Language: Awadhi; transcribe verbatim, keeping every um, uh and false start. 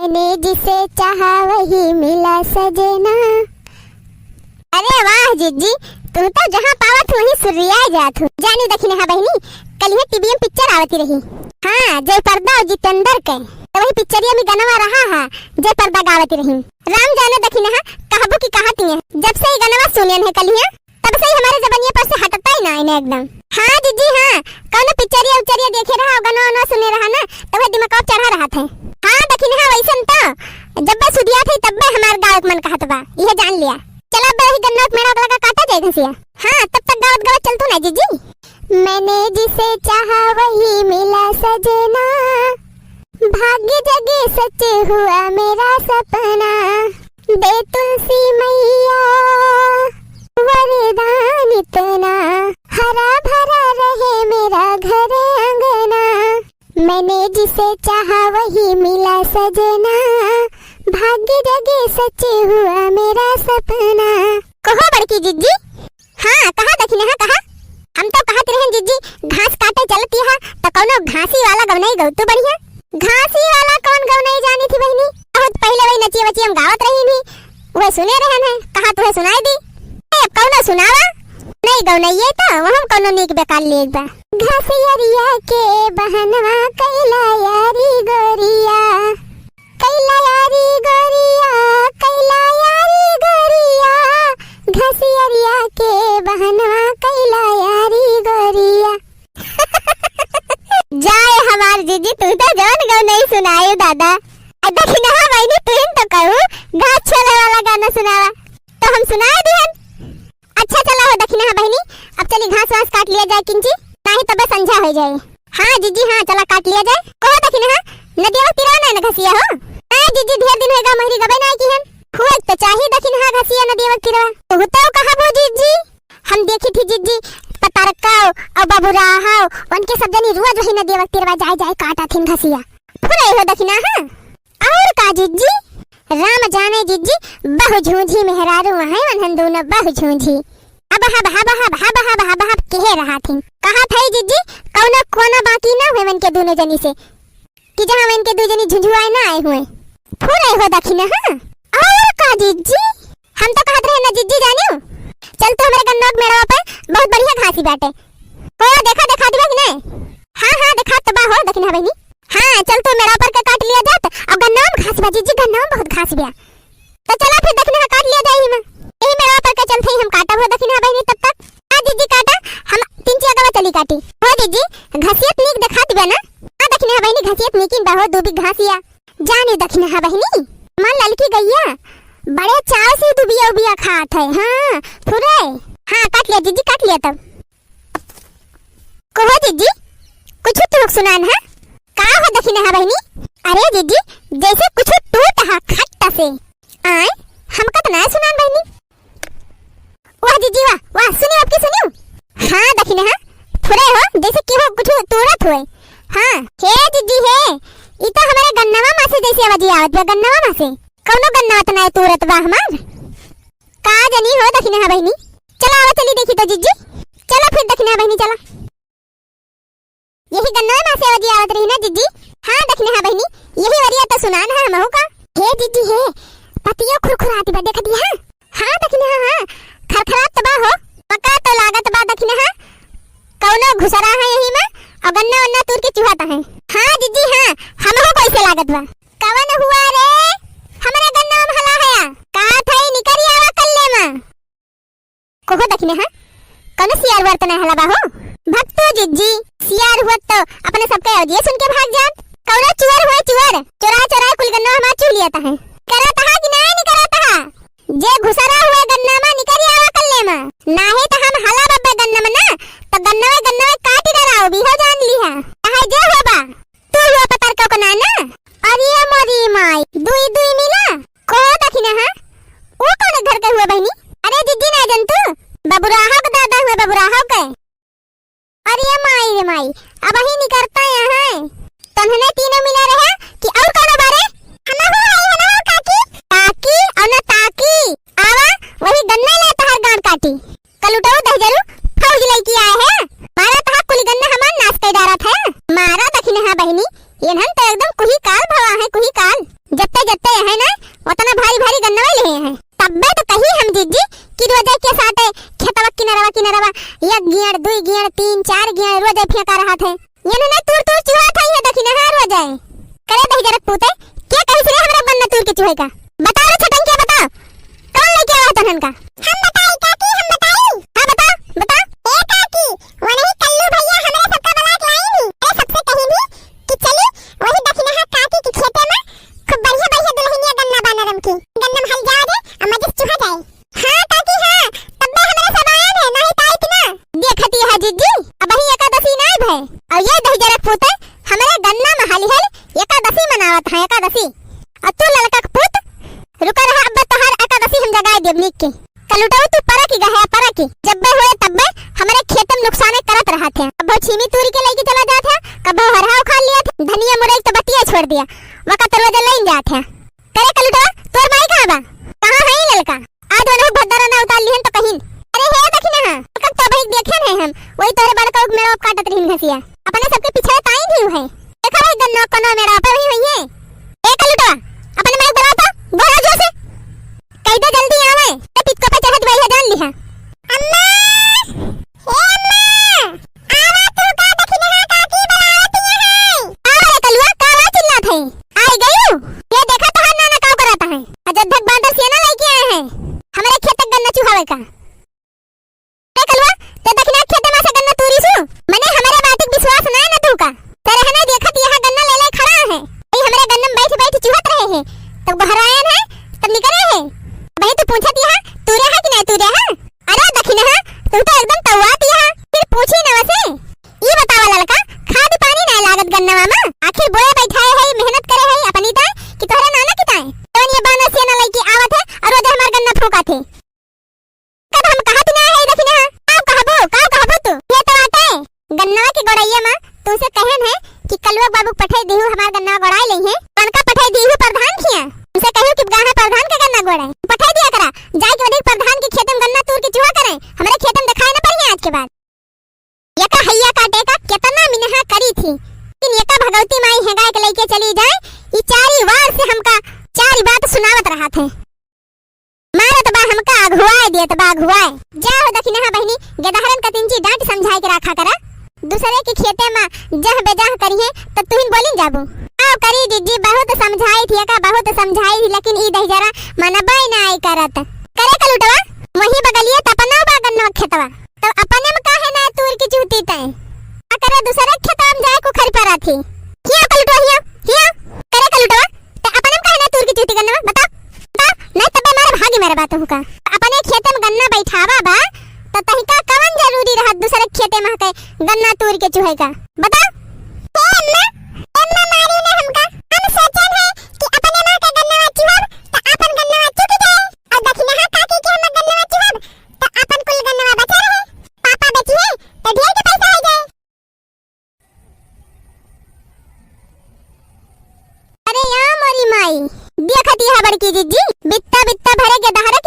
मैंने जिसे चाहा वही मिला सजना। अरे वाह जिज्जी, तू तो जहाँ पावत वहीं सुर्रियाए जात हू। जानी दखिनहा बहिनी, कलिहे टीवी में पिक्चर आवती रही। हाँ, जय पर्दा और जितेंद्र के। तो वही पिक्चरिया में गनवा रहा है, जय पर्दा गावती रही। राम जाने दखिनहा, कहबू की कहती है। जब से ई गनवा सुनेन है कलिहे, तब से ही हमरे जबनिया पर से हटता ही ना इन्हें एकदम। हाँ जिज्जी, हाँ, कौनो पिक्चरिया उच्चरिया देखे रहा, गनवा वनवा सुने रहा ना, तो वह दिमाग पर चढ़ा रहा था। हाँ दखिनहा, वैसन तो जब बे सुधिया थे तब बे हमार गावे के मन कहत बा, यह जान लिया। चला बे, वही गन्ना के मेड़ा लगा काटा जाए घसिया। हाँ, तब तक गावत गावत चल तू ना जिज्जी। मैंने जिसे चाहा वही मिला सजना, भाग्य जगे सच हुआ मेरा सपना। दे तुलसी मैया वरदान इतना, हरा भरा रहे मेरा घर अंगना। मैंने जिसे चाहा वही मिला सजना, भाग्य जगे सच हुआ मेरा सपना। कहो बड़की जिज्जी, हाँ, कहा दखिनहा, कहा। हम तो कहत रहन जिज्जी, घास काटे चलती है, तो कौनो घासी वाला गवनई गौतू बढ़िया। घासी वाला कौन गवनई जानी थी बहिनी? बहुत पहले वही नचिया वचिया हम गावत रही थी, वह सुने रहन है, कहा तुहे सुनाई दी। ए, कौनो सुनावा? नहीं गवनई ये तो, वह हम कौनो नीक बेकार लेत बा। घसियरिया के बहनवा कैला यारी गोरिया, कैला यारी गोरिया, कैला यारी गोरिया, घसियरिया के बहनवा कैला यारी गोरिया। जाए हमार जिज्जी, तू तो जौन गवनई सुनायू दादा। आ दखिनहा बहिनी, तू ही तो कहू, घास छोले वाला गाना सुनावा, तो हम सुनाए दिहन। अच्छा चला हो दखिनहा बहिनी, अब चली घास वास काट लिया जाए किंची, नाही तबे संझा हो जाए। हाँ जिज्जी, हाँ, चला काट लिया जाए। कहो दखिनहा, नदिया तीरा ना न घसिया हो? ए जिज्जी, ढेर दिन होएगा महरी गबे ना की हन। हुए तो चाही दखिनहा घसिया नदिया तीरा। तू तो कहा वो जिज्जी, हम देखी थी जिज्जी, पतरका और बबुराहा, उनके सब जनी रोज वही नदिया तीरवा जाए जाए काटा थिन घसिया। फुरे हो दखिनहा। और का जिज्जी? राम जाने जिज्जी, बहु झूझी मेहरारू वहाँ वन्हन दूनो बहु झूझी। अब हब हब हब हब हब हब हब कहे रहा थी। कहा था जिज्जी, कौनो कोना बाकी ना हुए मन के दूनो जनी से, कि जहाँ मन के दू जनी झुझुआए ना आए हुए। फुरे हो दखिनहा। और का जिज्जी? हम तो कहत रहे ना जिज्जी जानियो, चल तू हमरे गन्नवा के मेड़वा पे बहुत बढ़िया घासी बाटे। हो देखा, देखा दिबा कि नहीं? हाँ, हाँ, देखा तो बा हो दखिनहा बहिनी। हाँ, चल तो मेड़ा पर के काट लिया जात। अब गन्नवा में घास बा जिज्जी, गन्नवा में बहुत घास बा। तो चला फिर दखिनहा काट लिया जाए ही में। यही मेड़ा पर के चलते ही हम काटब हो दखिनहा बहिनी तब तक। हाँ जिज्जी काटा, हम तीन चिया गवा चली काटी। हो जिज्जी, घसियत नीक देखात बा ना? हाँ दखिनहा बहिनी, घसियत नीकिन बा हो, दू बीघ घासिया। जानी दखिनहा बहिनी, हमार ललकी गैया बड़े चाव से दुबिया उबिया खात है। हाँ, फुरे। हाँ, काट लिया जिज्जी, काट लिया तब। कहो जिज्जी, कुछ तुहक सुनान है? का हो दखिनहा बहिनी? अरे जिज्जी, जैसे कुछ टूट हा खट्टा से। आय, हमका तो ना सुनान बहिनी। वाह जिज्जी वाह, वाह, सुनियो आपकी सुनियो। हाँ दखिनहा, फुरे हो, जैसे कि हो कुछ तूरत हुए। हाँ, हे जिज्जी हे, ई तो हमारे गन्नवा मा से जैसे आवाजी आवत बा, गन्नवा मा से। कौनो गन्नवा तो ना तूरत बा हमार। का जनी हो दखिनहा बहिनी। चला आवा चली देखी तो जिज्जी। चला फिर दखिनहा बहिनी चला। यही गन्नवा मा से आवाजी आवत रही ना जिज्जी। हाँ दखिनहा बहिनी, यही वरिया तो सुनान है हमहू का। हे जिज्जी हे, पतियो खुरखुराती बा, देख दिया। हाँ दखिनहा, हाँ, खरखरात तो बा हो। पका तो लागत बा दखिनहा, कौनो घुसरा है यही मा, और गन्ना वन्ना तूर के चुहाता है। हाँ जिज्जी हाँ, हमहू को ऐसे लागत बा। कवन हुआ रे, हमरे गन्ना में हला हया, का थाई निकरी आवा कल्ले मा। कहो दखिनहा, कौनो सियार हुआर तो नहीं हला बा हो? भक्तो जिज्जी, सियार हुआ तो अपने सबके अवजिया सुन के भाग जात। कौनो चुअर हुए चुअर, चोरा चोरा कुल गन्ना हमार चू लिया है। करत हा कि नहीं, नहीं करत हा? जे घुसरा हुए गन्ना मा निकरी आवा कल्ले मा, नाही तो हम हला बब्बे गन्ना मा ना, तो गन्नवे गन्नवे काटी डराओ भी हो जान ली है। चाहे जे होबा, तू हुआ पतर को ना ना। अरे मोरी माई, दुई दुई मिला। को दखिनहा? वो कौन घर के हुए बहिनी? अरे जिज्जी ना जन तू, बबुराहा के दादा हुए बबुराहा के। अरे माई रे माई, अब ही निकरता यहाँ। तन्हने तीनों मिला रहे कि और कौनो बारे? हम हो आई, हम हो काकी। काकी, और ना ताकी। आवा, वही गन्ना ले तहार गांड काटी। कलुटो दहजरू, फौज लइकी आए है। मारा तहार कुली गन्ना हमार नाश कर डारत है। मारा दखिनहा बहिनी, इन्हन तो एकदम कुही काल भवा है, कुही काल। जब तत्ते है ना, उतना भारी भारी गन्नवा लेहे हैं। तब्बे तो कही हम जिज्जी कि रोजे के साटे खेतवा किनरवा किनरवा एक गियड़, दुई गियड़, तीन चार गियड़ रोजे फेंका रहत है। ये ना तूर तूर चुहा था, ये देखी ना, हाँ, रोजे। करे दहिजरक पूते, के कही से रे हमरा गन्ना तूर के चुहे का? बताओ रे छटंकिया, बताओ। कौन लेके आवा तनहन का? हम बताई काकी, हम बताई। हाँ, बताओ, बताओ। ए काकी, वो नहीं कल्लू भैया हमरे सबका बुला के लाई नी। अरे सबसे कही नी कि चली वही दखिनहा काकी के खेते में खूब बढ़िया बढ़िया दुल्हनिया गन्ना बानरम की। गन्ना में हल जाओ दे, अम्मा जी चुहा जाए। हाँ काकी हाँ, तब्बे हमरे सब आयन है, नहीं ताई कि ना। देखती है जिज्जी, अबही एकादशी नाय भय। और ये दहिजरक पूते हमरे गन्ना में हलिहल एकादशी मनावत है, एकादशी। और तू ललका के पूत, रुका रहा, अब तोहार एकादशी हम जगाए देब नीक के। कलुटवा तू परा की गहे, परा की। जब्बे होए तब्बे हमरे खेत में नुकसाने करत रहत है। कब्बो छीमी तूरी के लेके चला जात है, कब्बो हरहा उखाड़ लिया था, धनिया मुरई तो बतिया छोड़ दिया, वका तो रोज लेन जात है। करे कलुटवा, तोर माई कहाँ बा? कहाँ है ई ललका? आज वनहु भद्दर ना उतार लिहन तो कहिन। अरे हे दखिनहा, कब तो बहिक देखे नहीं हम, वही तोरे बड़का उक मेरा काटत रहिन घसिया। अपने सबके पीछे ताई भी है। देखा भाई गन्ना कोनो मेरा पे वही हुई है। ए कलुटवा, अपने माई बुला तो, बोला जोर से। कह दे जल्दी आवे, तो पितको पे चढ़त वही है जान लिहा। अम्मा, ए अम्मा, आवा तू का दखिनहा काकी बुलावत है। का रे कलुआ, का बा चिल्लात है? आई गयू? ये देखा तोहार नाना का करत है। अजोधक बांदर सेना लेके आए हैं। हमरे खेत तक गन्ना चुहावे का। ए कलुआ, ते दखिनहा खेते में से गन्ना तूरी सु? मने हमरे बात के विश्वास ना है ना तू का? तेरे है ना देखत यहाँ गन्ना ले ले खड़ा है। ये हमरे गन्ना में बैठ बैठ चुहत रहे हैं। तब गोहरायन है, तब निकले हैं। भाई तू पूछत यहाँ तूरे है कि नहीं तूरे है? अरे दखिनहा, तू तो एकदम तौआत यहाँ, फिर पूछी ना वसे। ई बतावा ललका, खाद पानी ना लागत गन्नवा में, आखिर बोए बैठाए है, मेहनत करे है अपनी ताय कि तोहरे नाना की ताय? जवन ये बानर सेना लेके आवत है और रोज हमार गन्ना फूंकत है। कब हम कहत ना है दखिनहा, का कहबो, का कहबो तू? ये तो आटे गन्नवा के गोड़ैया में तुमसे कहन है कि कलुआ बाबू पठाई दीहू हमार गन्ना गोड़ाई लेई है। कनका पठाई दीहू प्रधान खिया। तुमसे कहू कि गाहे प्रधान के गन्ना गोड़ाई। पठाई दिया करा। जाए के वधिक प्रधान के खेते में गन्ना तूर के चुहा करे। हमरे खेते में दिखाई ना पड़ी आज के बाद। एका हैया काटे का कितना मिनहा करी थी। लेकिन एका भगवती माई हेंगाए के लेके चली जाए। ई चारी वार से हमका चारी बात सुनावत रहत है। मारत बा हमका अघुआए देत बा अघुआए। जा हो दखिनहा बहिनी, गेदहरन का तिंची डांट समझाए के रखा करा। दूसरे के खेते में जह बेजाह करिहे त तुहिन बोलिन जाबू। आओ करी जिज्जी, बहुत समझाई थी का, बहुत समझाई थी, लेकिन ई दहिजरा मनबे नाई करत। करे कलुटवा, वही बगलिए त अपना बा गन्नो खेतवा, तब अपने में काहे ना तूर की चूहती तय? आ करे दूसरे खेतवा में जाए को खरी परा थी। हिया कलुटवा, हिया, हिया। करे कलुटवा, ते अपने में काहे ना तूर के चूहती गन्ना, बता, बता, नहीं तबे मारे भागी मारे बात हुका। अपने खेते में गन्ना बैठावा बा, त तहिका कवन जरूरी रहत दूसरे खेते में के गन्ना तूर के चूहे का, बता? ए अम्मा, ए अम्मा मारी ना हमका, हम सोचन है कि अपने माँ के गन्ना चूहब, त अपन गन्ना चूह जाए, और दखिनहा काकी के हम गन्ना चूहब, त अपन कुल गन्ना बचा रहे, पापा बेची है, त ढेर के पैसा हो जाए। अरे या मोरी माई, देखत यह बड़की जिज्जी, बित्ता बित्ता भरे गेदहरे